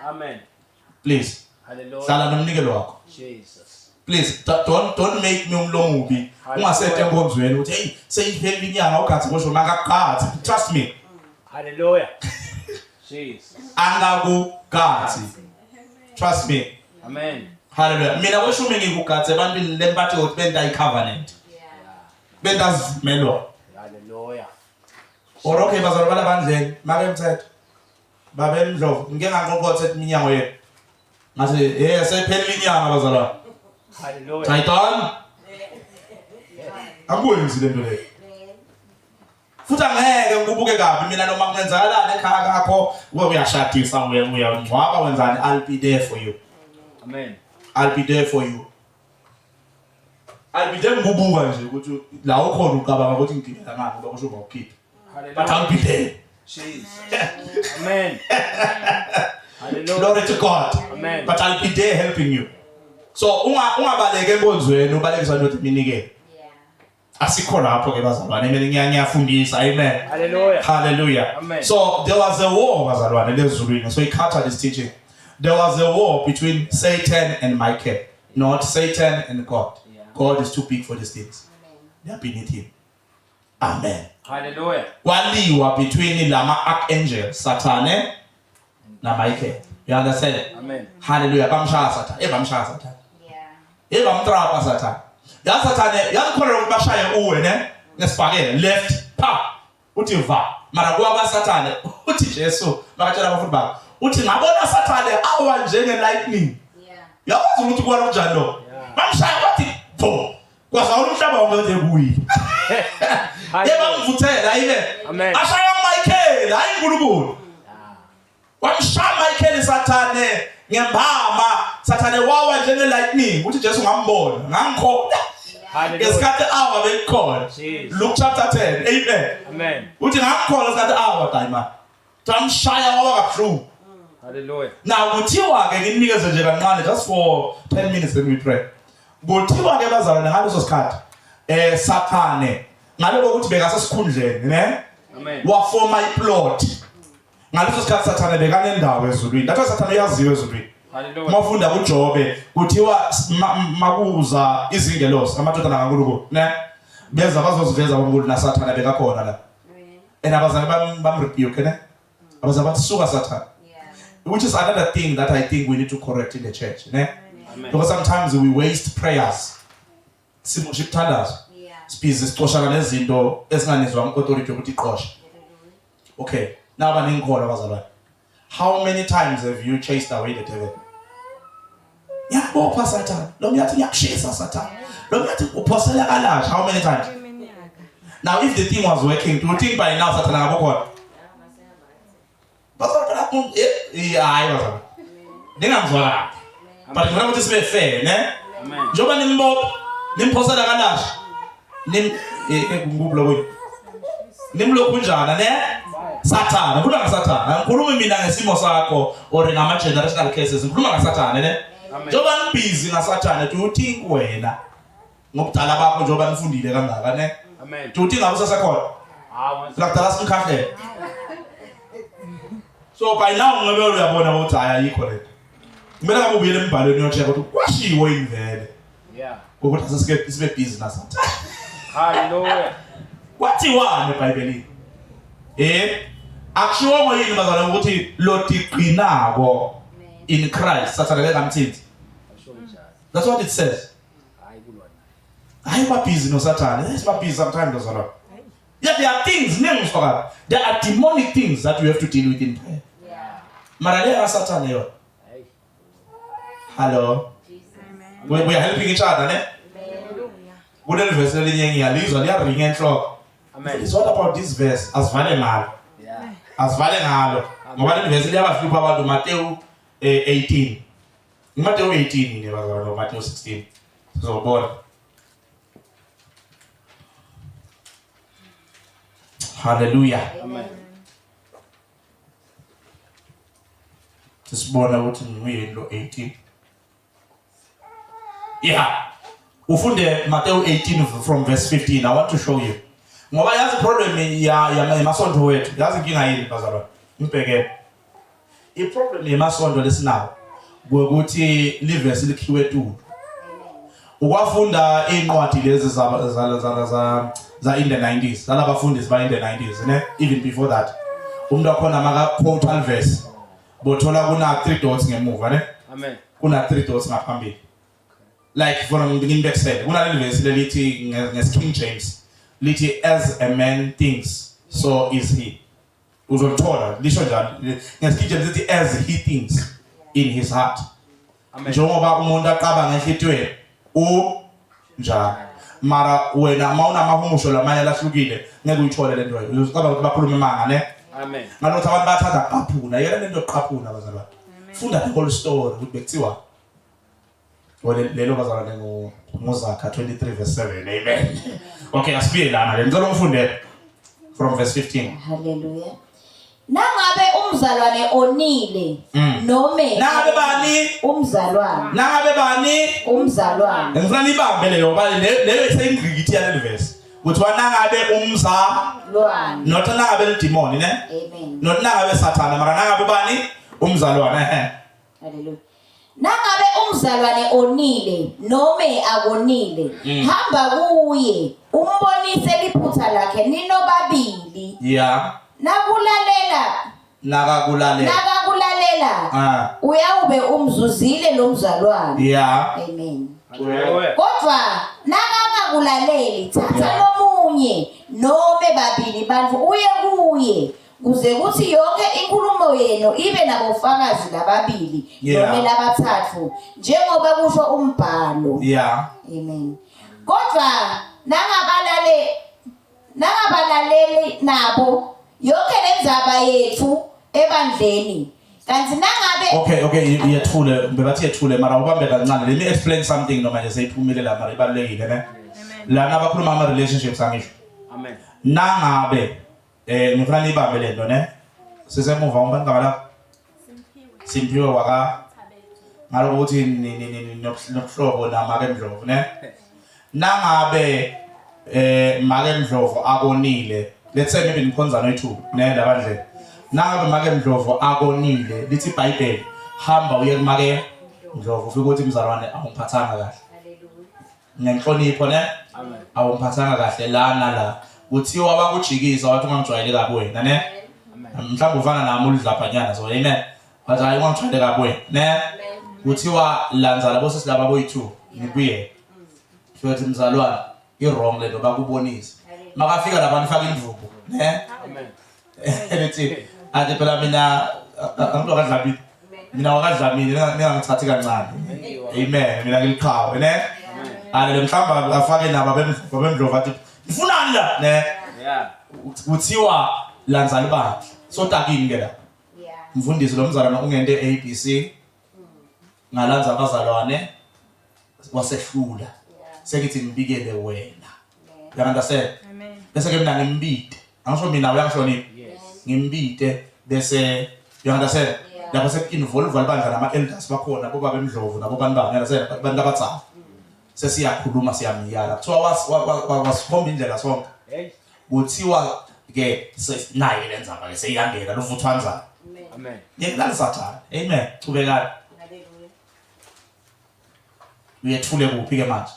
Amen. Please Hallelujah. hlala nomnikelo wakho. Jesus. Please don't make me umlomubi. Ungasethe enkonzweni ukuthi hey seyiphelile inyanga ugathi kweshumi akaqhathi. Trust me. Hallelujah. Jesus. Angakugathi. Trust me. Amen. Hallelujah. Mina kweshumi ngikugathe ebantwini lempathe ukuthi benta i-covenant. Benta sivumelwano. Hallelujah. Or okay bazalwane balabandleni make mthetho. Babe Mdlovu ngike nganqonqotha eminyango yenu. Ngathi hey seyiphelile inyanga bazalwane. Hallelujah. Titan. Akwenzi lento leyo. Futhi angeke ngikubuke kabi mina noma kungenzakalani ekhaya kakho ube uyashadisa uyangcwaba wenzani I'll be there for you. Amen. I'll be there for you. I'll be there ngikubuka nje ukuthi la ukhona ucabanga ukuthi ngigibela ngani ngoba kusho ngawukhipha. But Hallelujah. I'll be there. Jesus. Amen. Hallelujah. Glory to God. Amen. But I'll be there helping you. So unga ungabaleke enkonzweni ubalekiswa ndoda iminikelo. Asikho lapho ke bazalwane mina ngiyafundisa amen. Hallelujah. Hallelujah. Amen. So there was a war bazalwane lezulwini. So he cut this teaching. There was a war between Satan and Michael, not Satan and God. Yeah. God is too big for these things. They are beneath him. Amen. Hallelujah. Kwaliwa between lama archangels, Sathane na Michael. You understand? Amen. Hallelujah. Bamshaya Sathane. Eh bamshaya Sathane. Eh bamtrapa Sathane. Ya Sathane yakukholelwa ukuthi bashaye uwe ne ngesibhakela left pa uthi va mara kuwa kwaSathane uthi Jesu makatshela abafundi bakhe uthi ngabona Sathane awa njenge lightning. Yakwazi ukuthi kuwa kanjani lo. Bamshaya wathi bo kwazawula umhlaba wonke ukuthi ekuwile. Hallelujah. Yebamvuthela ayibe. Amen. Ashaya uMichael hayi uNkulunkulu. Wamshaya Michael Sathane ngembama Sathane wawa njenge lightning uthi Jesu ngambona ngangikhona Hallelujah. ngesikhathi awa bekukhona Jesus. Luke chapter 10 amen Amen. uthi ngangikhona ngesikhathi awa dayima tamshaya wawa kabuhlungu Hallelujah. now kuthiwa ke nginikeze nje kancane just for 10 minutes then we pray kuthiwa ke bazalwane ngaleso sikhathi eh Sathane ngaloko ukuthi bekasesikhundleni ne Amen. wafoma iplot ngaleso sikhathi Sathane bekanendawo ezulwini that's why Sathane uyaziwa ezulwini Hallelujah. uma ufunda kuJobe kuthiwa makuza izingelosi amadodana kaNkulunkulu ne beza bazoziveza kuNkulunkulu naSathane bekakhona la and abazange bamrebuke ne abazange bathi suka Sathane which is another thing that I think we need to correct in the church ne Amen. because sometimes we waste prayers simosha imthandazo sibhizi sicoshana nezinto esinganizwa authority yokuthi iqoshe okay now baningikhona bazalwane how many times have you chased away the devil ngiyakubopha sathane lo myathi ngiyakushisa sathane lo myathi uphosela kalasha how many times now if the thing was working do you think by now sathane ngabe khona bazalwane lapho hayi bazalwane ningangizwa kabi but ngifuna ukuthi sibe fair ne Amen. njengoba nimbopha nimphosela kalasha nim ngikuphi lokho nimlokhu njana ne sathane ngikhuluma ngasathane angikhulumi mina ngesimo sakho or ngama generational cases ngikhuluma ngasathane ne Amen. njengoba nibhizi ngasathane do you think wena ngobudala bakho njengoba nifundile kangaka ne Amen. do you think ngabe usasekhona Lakudala simkhahlele. So by now ngabe uyabona ukuthi hayi ayikho lento. Kumele ngabe ubuyele embhalweni uyocheck ukuthi kwashiwo yini vele. Yeah. Ukuthi asesike sibe busy nasathane. Hallelujah. Kwathiwani eBhayibhelini? Eh? Akushiwongo yini bazalwane ukuthi lotiqinako in Christ sathane ngeke amthinti. That's what it says. Hayi kulwa naye. Hayi ba busy nosathane. Yes ba busy sometimes bazalwane. Yeah, there are things, ningizwakala. There are demonic things that you have to deal with in prayer. Yeah. Mara le kasathane yona. Hey. Hello. We are helping each other, ne? Kuleli verse lelinye ngiyalizwa liyaringa enhloko. Amen. It's what about this verse? Asivale ngalo. Yeah. Asivale ngalo. Ngoba leli verse liyabahlupha abantu Matthew 18. Matthew 18 ne bazalwane, Matthew 16. Sizobona. Hallelujah. Amen. Sisibona ukuthi nguyini lo 18. Yeah. Ufunde Matthew 18 from verse 15. I want to show you. Ngoba yazi problem ya yamasonto wethu. Yazi inkinga yini bazalwane? Ngibheke. I problem yemasonto lesinawo ukuthi livesi likhiwe tulo. Ukwafunda inqwadi lezi za za za za za in the 90s. Zalabafundisi ba in the 90s, ne? Even before that. Umuntu wakhona maka quote al verse. Bothola kuna 3 dots ngemuva, ne? Amen. Kuna 3 dots ngaphambili. Like for nginibekisele kunaleli verse lelithi nges King James lithi as a man thinks so is he. Uzolithola lisho njalo nges King James lithi as he thinks in his heart. Amen. Njengoba umuntu acabanga enhlitiyweni u njalo. Mara wena mawunamahumusho lamanye lahlukile ngeke uyithole lento leyo. Uzocabanga ukuthi bakhuluma imanga ne? Amen. Ngalokho abantu bathanda kuqaphuna. Yeka lento yokuqaphuna bazalwane. Funda the whole story ukuthi bekuthiwa Wale lelo bazalwane ngo ngoZakha 23 verse 7. Amen. Okay, asibuye lana le. Ngicela ungifunde from verse 15. Hallelujah. Nangabe umzalwane onile nome Nangabe bani? Umzalwane. Nangabe bani? Umzalwane. Ngifuna nibambe leyo ngoba leyo iseyingqikithi yaleli verse. Kuthiwa nangabe umzalwane Lwane. not nangabe lidimoni ne? Amen. Not nangabe sathana mara nangabe bani? Umzalwane ehe. Hallelujah. Nangabe umzalwane onile nome akonile, hamba kuye umbonise liphutha lakhe ninobabili. Yeah. Nakulalela Nakakulalela. nakakulalela Ah. uyawube umzuzile lo mzalwane. Yeah. Amen. Hallelujah. Kodwa nakangakulaleli thatha Yeah. lomunye nome babili bantfu uye kuye kuze kuthi yonke inkulumo yenu ibe nabofakazi lababili Yeah. nome labathathu njengoba kusho umbhalo. Yeah. Amen. Kodwa nangabalale nangabalaleli nabo yonke lendzaba yethu ebandleni kanti nangabe Okay, yethule bebathi yethule mara ubambe kancane. Let me explain something noma nje seyiphumile la mara ibalulekile ne. Lana bakhuluma ama relationships angisho. Amen. Nangabe ngifuna nibambe lento ne. Sisemuva umbani ngaba la. Simphiwe waka ngaloko ukuthi nobuhlobo namake Ndlovu ne. Nangabe make Ndlovu akonile, let's say maybe nikhonza noyithu ne labandle. Nangabe make Ndlovu akonile, lithi iBhayibheli hamba uye kumake Ndlovu ufike uthi mzalwane awumphathanga kahle. Ngenhlonipho ne? Amen. Awumphathanga kahle lana la. Kuthiwa bakujikisa wathi ungangijwayele kabi wena ne? Amen. Mhlawumbe ufana nami ulidlaphanyana so amen. Wathi hayi ungangijwayele kabi wena ne? Kuthiwa lanza labo sisi laba boyi-2 nibuye. Futhi mzalwane i-wrong lento bakubonise. Makafika lapha nifaka indvubu ne? Amen. Elithi athi phela mina angithi wakadlamini. Mina wakadlamini ningangithathi kancane. Amen. Mina ngiliqhawe ne? Haleluya mhlawumbe afake nabo abemdlovu athi nifunani la ne? Yeah. Kuthiwa lanza libandla. Sotakini ke la. Yeah. Mfundisi lo mzalwane ungente ABC ngalanza abazalwane wasehlula. Sengithi ngibikele wena. You understand? Amen. Bese ke mina ngimbide. Angisho mina uyangihlonipha. Yes. Ngimbide bese you understand? Yeah. Lapho seku-involve libandla nama-elders bakhona bobaba emdlovu nabo bantu bani, you understand? Abantu abadzala. Sesiyakhuluma siyamiyala. Kuthiwa wasikhomba indlela sonke. Hey. Kuthiwa ke naye le ndzaba ke seyiyangena luvuthwanzana. Amen. Yekelani Sathane. Amen. Chubekani. Uyethule kuphi ke manje?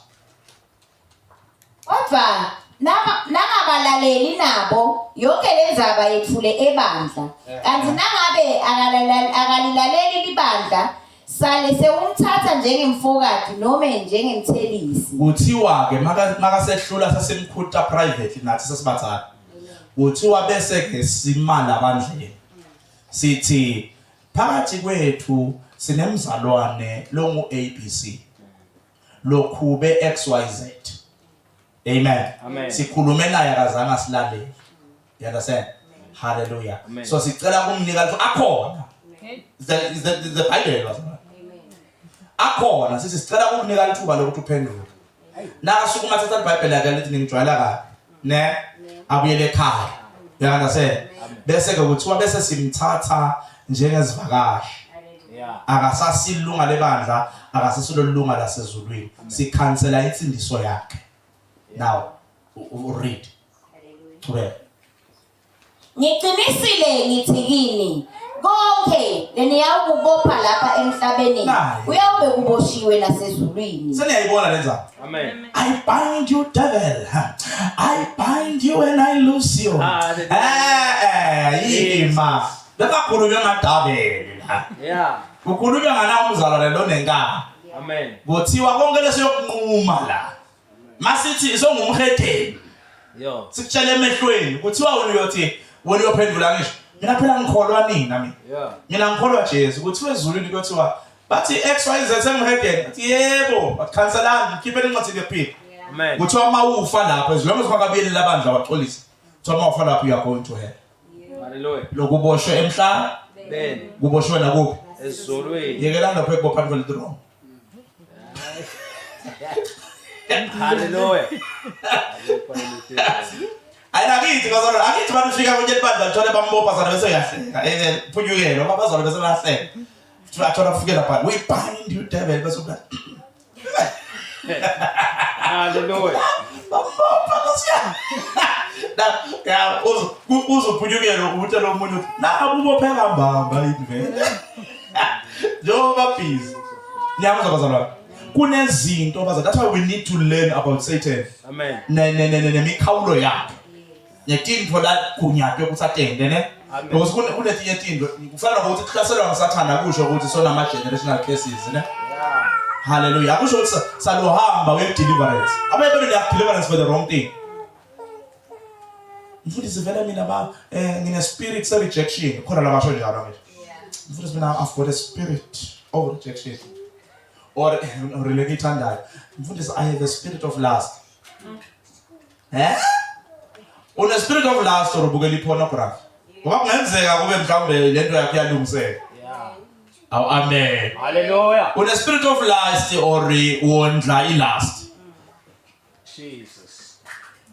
Kodwa nangabalaleli nabo yonke le ndzaba yethule ebandla. Kanti nangabe akalilaleli libandla sale sewumthatha njengemfokati nome njengemthelisi. Kuthiwa ke makasehlula sasimkhuta private nathi sesibathana. Kuthiwa bese ke simala bandleni. Sithi phakathi kwethu sinemzalwane longu ABC. Lokhube XYZ. Amen. Amen. Sikhulume naye akazange asilalele. You understand? Hallelujah. Amen. So sicela kumnika litho akhona. The Bible was. Akhona sithi sicela ukukunika lithuba lokuthi uphenduke. Nakasukuma athatha iBhayibheli yakhe lithi ningijwayela kabi. Ne? Abuyele ekhaya. You understand? Bese ke kuthiwa bese simthatha njengezivakashi. Yeah. Akasasilunga lebandla, akasisilo lunga lasezulwini. Sikhansela insindiso yakhe. Now, read. Chubeka. Ngiqinisile ngithi kini konke leniyawukubopha lapha emhlabeni Naye. kuyawube kuboshiwe nasezulwini. Seniyayibona le ndzaba. Amen. I bind you devil. I bind you and I loose you. Hallelujah. Eh yima. Bekakhulunywa ngadaveli la. Yeah. Kukhulunywa ngana umzalwane lo nenkani. Amen. Kuthiwa konke lesoyokunquma la. Masithi songumhedeni. Yo. Sikutshela emehlweni kuthiwa wena uyothi wena uyophendula ngisho. Mina phela ngikholwa nina mina. Yeah. Mina ngikholwa Jesu kuthiwa ezulwini kuthiwa bathi XYZ sengihedeni bathi yebo bathi khanselani ngikhipheni incwadi yephila. Amen. Kuthiwa mawufa lapho as long as kwakabili labandla waxolisa. Kuthiwa mawufa lapho you are going to hell. Hallelujah. Lokuboshwe emhlaba Ben. kuboshwe nakuphi? Ezulwini. Yekelani lapho ekubopha into wrong. Hallelujah. Ayinakithi bazalwane, akithi bantu fika kwenye ibandla thole bambopha sana bese uyahleka. Eh phunyukelo abazalwane bese bayahleka. Athola kufikela pha. We bind you devil bese uba. Hallelujah. Bambopha nkosi. Na ya uzophunyukela ukuthi lo muntu na ubopheka mbamba yini vele. Njengoba busy. Niyakuzwa bazalwane. Kunezinto bazalwane. That's why we need to learn about Satan. Amen. Ne ne ne nemikhawulo yakhe. Netintfo la gunyatwe ukuthi atende ne. Amen. Because kunetinye tintfo kufana nokuthi kuhlaselwa nguSathane akusho ukuthi sona ama generational curses ne. Yeah. Hallelujah. Akusho ukuthi saluhamba we deliverance. Abanye benu niya deliverance for the wrong thing. Mfundisi vele mina ba ngine spirit se rejection khona la basho njalo ngisho. Mfundisi mina I've got a spirit of rejection. Or releke ithandayo. Mfundisi I have a spirit of lust. Eh? Une spirit of lust or ubukela ipornography. Ngoba kungenzeka kube mhlawumbe lento yakhe iyalungiseka. Yeah. Awu amen. Hallelujah. Une spirit of lust or wondla ilust. Jesus.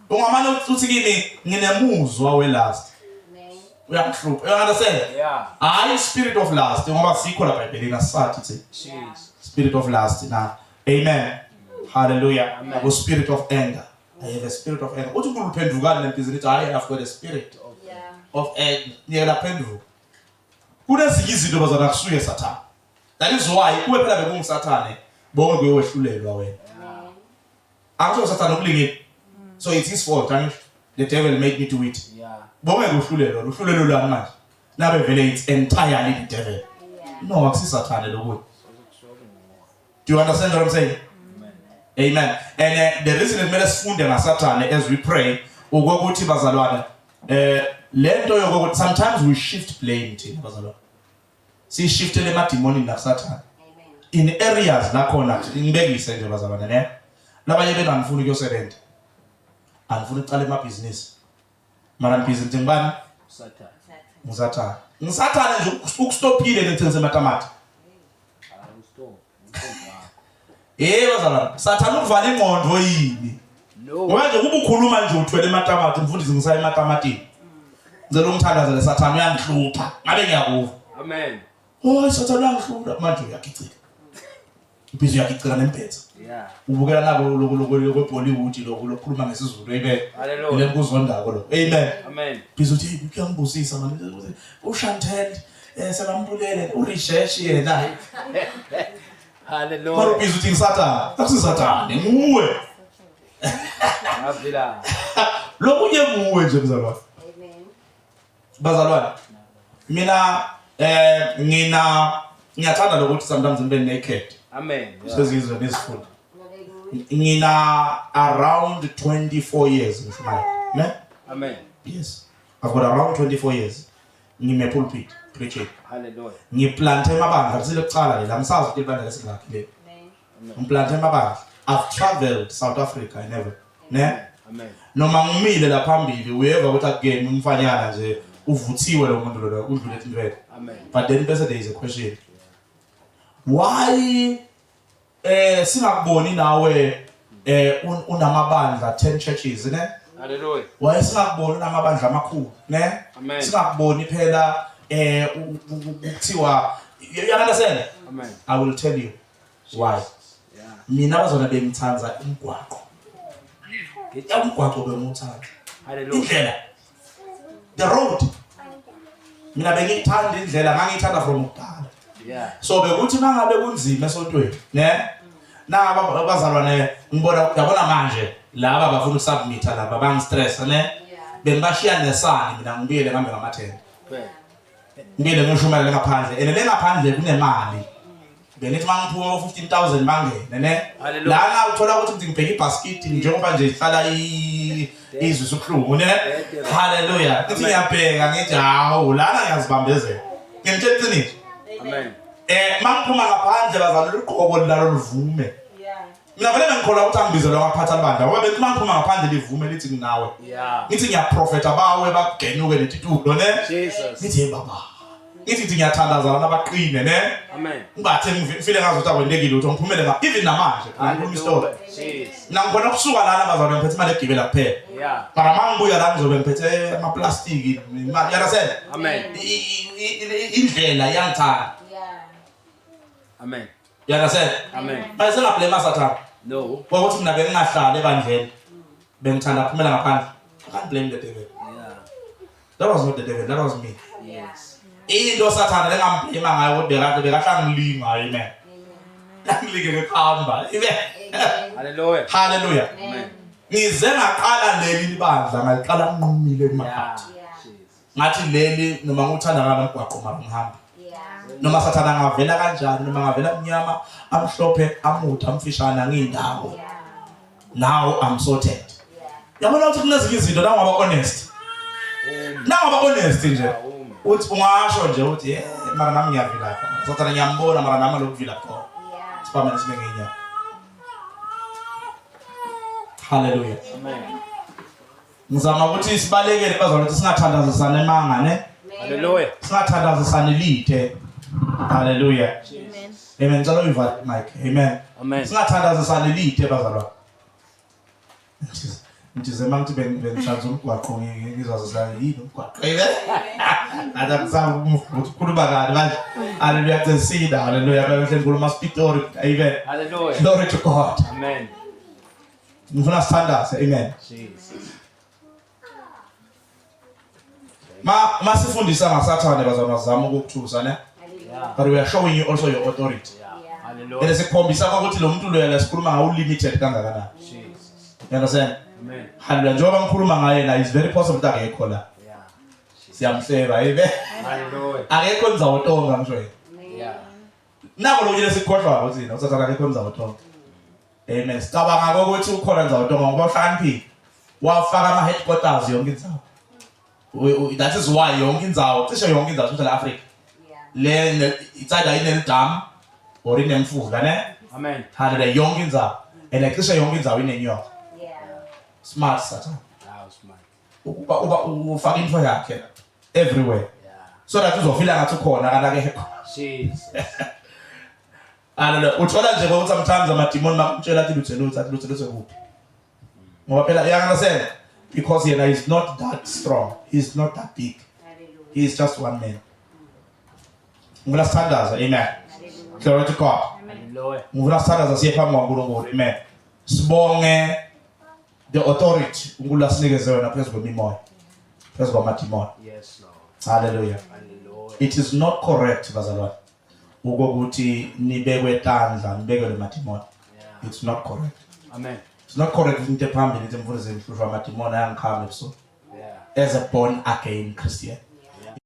Ungamane uthi kimi nginemuzwa welust. Uyakuhlupha. You understand? Yeah. Hayi spirit of lust ngoba sikho lapha eBhayibhelini asathi thi Jesus. spirit of lust na. Amen. Hallelujah. Amen. Abo spirit of anger. I have a spirit of anger. Uthi uNkulunkulu uphendukani lempizini ithi hayi I've got a spirit of anger. Ngiyela phenduka. Kunezinye izinto bazana kusuke Sathane. That is why kube phela bekunguSathane bonke kuyowehlulelwa wena. Angisho Sathane ukulingile. So it's his fault angisho. The devil made me do it. Yeah. Bonke kuhlulelwa, luhlulelo lwami manje. Nabe vele it's entirely the devil. No, akusisathane lokho. Do you understand what I'm saying? Amen. And the reason kumele sifunde ngaSathane as we pray ukuthi bazalwane lento yokuthi sometimes we shift blame thina bazalwane. Sishiftele emadimonini nakuSathane. In areas la khona ngibekise nje bazalwane ne. Labanye benu anifuni ukuyosebenza. Anifuni ukuqala emabhizinisi. Mara ngibhizi ngithi ngibani? Satan. Ngisathane. Ngisathane nje ukustophile nethengisa ematamati. Stop. Yebo bazalwane, Sathane ukuvala ingqondo yini? No. Ngoba nje kuba ukhuluma nje uthwele ematamati, mfundisi ngisaya ematamatini. Ngicela ungithandazele Sathane uyangihlupha. Ngabe ngiyakuva. Amen. Oh Sathane uyangihlupha manje uyagicika. Ubhizi uyagicela nembethe. Yeah. Ubukela nako lokhu lokhu kweBollywood lokhu lokukhuluma ngesiZulu. Amen. Hallelujah. Ile kuzondako lokho. Amen. Amen. Bhizi uthi hey kuyangibusisa manje. UShantel sebambulele uRishesh yena. Hallelujah. Mara ubhizi uthi ngisathane. Akusisathane nguwe. Ngavila. Lokunye nguwe nje mzalwane. Amen. Bazalwane. Mina ngina ngiyathanda lokuthi sometimes ngibe naked. Amen. Yeah. Sezizwe nezifunda. Hallelujah. Ngina around 24 years ngishumayela. Ne? Amen. Yes. I've got around 24 years. Ngime pulpit preaching. Hallelujah. Ngiplante emabandla kusile kucala lela ngisazi ukuthi ibandla lesingakhi le. Amen. Ngiplante emabandla. I've traveled South Africa I never. Ne? Amen. Noma ngimile la phambili uyeva ukuthi akuyena umfanyana nje uvuthiwe lo muntu lo udlule etintweni. Amen. But then bese there is a question. Why singakuboni nawe unamabandla 10 churches ne? Hallelujah. Why singakuboni unamabandla amakhulu ne? Amen. Singakuboni phela ukuthiwa you understand? Amen. I will tell you why. Yeah. Mina bazona bengithanda umgwaqo. Get Umgwaqo bengiwuthanda. Hallelujah. Indlela. The road. Mina bengiyithanda indlela ngangiyithanda from kudala. Yeah. So bekuthi mangabe kunzima esontweni, ne? Naba abazalwane ngibona yabona manje laba bafuna ukusubmit laba bangistress ne? Yeah. Bengibashiya nesani mina ngibuyele ngihambe ngamathende. Well. Ngibuyele ngiyoshumayela ngaphandle. And le ngaphandle kunemali. Benithi mangiphuma 15000 bangene ne? Hallelujah. Lana uthola ukuthi ngithi ngibheka ibasket njengoba nje ihlala izwi ubuhlungu ne? Hallelujah. Ngithi ngiyabheka ngithi hawu lana ngiyazibambezela. Ngimtshela iqiniso. Amen. Mangiphuma ngaphandle bazalwa uqobo lalo livume. Yeah. Mina vele bengikholwa ukuthi angibizelwa ngaphatha libandla ngoba bethi mangiphuma ngaphandle livume lithi nginawe. Yeah. Ngithi ngiyaprofeta bawe bagenuke netitulo ne? Jesus. Ngithi hey baba. Ngithi ngiyathandaza lana baqine ne? Amen. Ngibathe ngifile ngazi ukuthi akwendekile ukuthi ngiphumele nga even namanje ngikhuluma isitori. Jesus. Mina ngikhona ukusuka lana bazalwane ngiphethe imali egibela kuphela. Yeah. Mara mangibuya la ngizobe ngiphethe amaplastiki imali you understand? Amen. Indlela iyangithanda. Yeah. Amen. You understand? Amen. Manje sengablame Satan. No. Kwakuthi mina bengingahlali ebandleni. Bengithanda kuphumela ngaphandle. I can't blame the devil. Yeah. That was not the devil, that was me. Yes. Into Satan lengamblame ngayo ukuthi bekade bekahlangilinga amen. Langilinge ngekuhamba. Amen. Amen. Hallelujah. Hallelujah. Amen. Ngize ngaqala leli libandla ngaliqala nqumile Yeah. kumakhathi. Yeah. Jesus. Ngathi leli noma ngikuthanda ngalo mgwaqo mara ngihambe. Yeah. Noma Sathana angavela kanjani noma angavela mnyama amhlophe amude amfishane angiyindawo. Yeah. Now I'm sorted. Yeah. Yabona ukuthi kunezinye izinto la ungaba honest. Na ungaba honest nje. Uthi ungasho nje uthi yeah mara nami ngiyavilapha. Sathana ngiyambona mara nami lokuvilapha khona. Yeah. Sibambe sime ngenyawo. Hallelujah. Amen. Ngizama ukuthi sibalekele bazalwane ukuthi singathandazisana emanga ne? Hallelujah. Singathandazisana lithe. Hallelujah. Jesus. Amen. Ngicela uyivale mic. Amen. Amen. Singathandazisana lithe bazalwane. Ngithi mangithi bengihlanza umgwaqo ngizwazi yini umgwaqo. Amen. Athi akusazi ukuthi ukhuluma kani manje. Hallelujah. Cesida. Hallelujah. Bahle ngikhuluma Spitori. Amen. Hallelujah. Glory to God. Amen. Ngifuna sithandaze. Amen. Jesus. Masifundisa ngasathane bazalwane bazama ukukuthusa ne? Yeah. But we are showing you also your authority. Yeah. Yeah. Hallelujah. And sikhombisa ukuthi lo muntu loya lesikhuluma ngawo limited kangakanani. Jesus. You understand? Amen. Hallelujah. Njengoba ngikhuluma ngaye la is very possible ukuthi akekho la. Yeah. Siyamhleba amen. Hallelujah. Akekho ndzawo ngisho yena. Yeah. Nako lokunye lesikhohlwa ukuthi yena usathana akekho ndzawo Amen. Sicabanga ukuthi ukhona ndzawo ngoba uhlakaniphile. Wafaka ama headquarters yonke indzawo. That is why yonke indzawo, cishe yonke indzawo especially Africa. Yeah. Le it's either inelidam or inemfula ne? Amen. Hallelujah yonke indzawo. And cishe yonke indzawo inenyoka. Yeah. Smart Satan. Wow, smart. Uba ufaka info yakhe everywhere. Yeah. So that uzofila ngathi ukhona kanti akekho. Jesus. Hallelujah. Uthola nje ukuthi sometimes amademon makutshela athi lutho lutho athi lutho lutho kuphi. Ngoba phela you understand? Because yena is not that strong. He is not that big. Hallelujah. He is just one man. Ngifuna sithandaze. Amen. Hallelujah. Glory to God. Hallelujah. Ngifuna sithandaza siye phambi kwaNkulunkulu. Amen. Sibonge the authority uNkulunkulu asinikeze yona phezu kwemimoya. Phezu kwamadimoni. Yes, Lord. Hallelujah. Hallelujah. It is not correct bazalwane ukokuthi nibekwe tandla nibekelwe madimoni. Yeah. It's not correct. Amen. It's not correct into ephambili ithi mfundisi ngihlushwa amadimoni ayangikhama ebusuku. Yeah. As a born again Christian.